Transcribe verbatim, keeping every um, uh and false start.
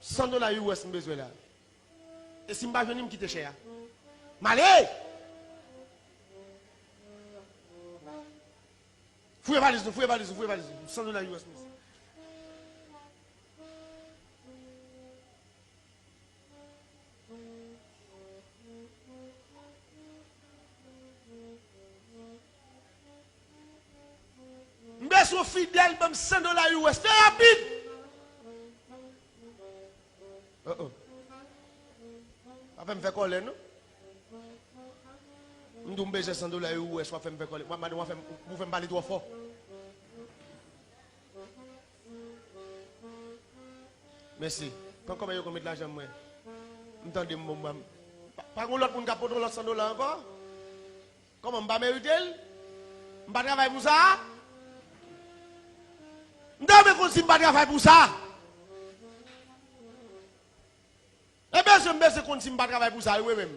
San dola U S m bezwen la. E si m pa jwenn li, m kite chè a. M ale! Fouye valiz nou, fouye valiz nou, fouye valiz nou. San dola U S m bezwen. M bezwen Fidèl ban m san dola U S. Fè rapid! Oh, oh. Pa fè m fè kòlè, non. M di w m bezwen san dola U S, w ap fè m fè kòlè. Mwen, madanm, w ap fè m, ou fè m pale twò fò. Mèsi. Pran kòb yo, konn met lajan mwen. M tande m bon, m pa, pa gen lòt moun k ap pote yon lòt san dola ankò? Kòman, m pa merite l? M pa travay pou sa? M ta renmen konn si m pa travay pou sa. E bezwen, m bezwen konn si m pa travay pou sa, wi, menm.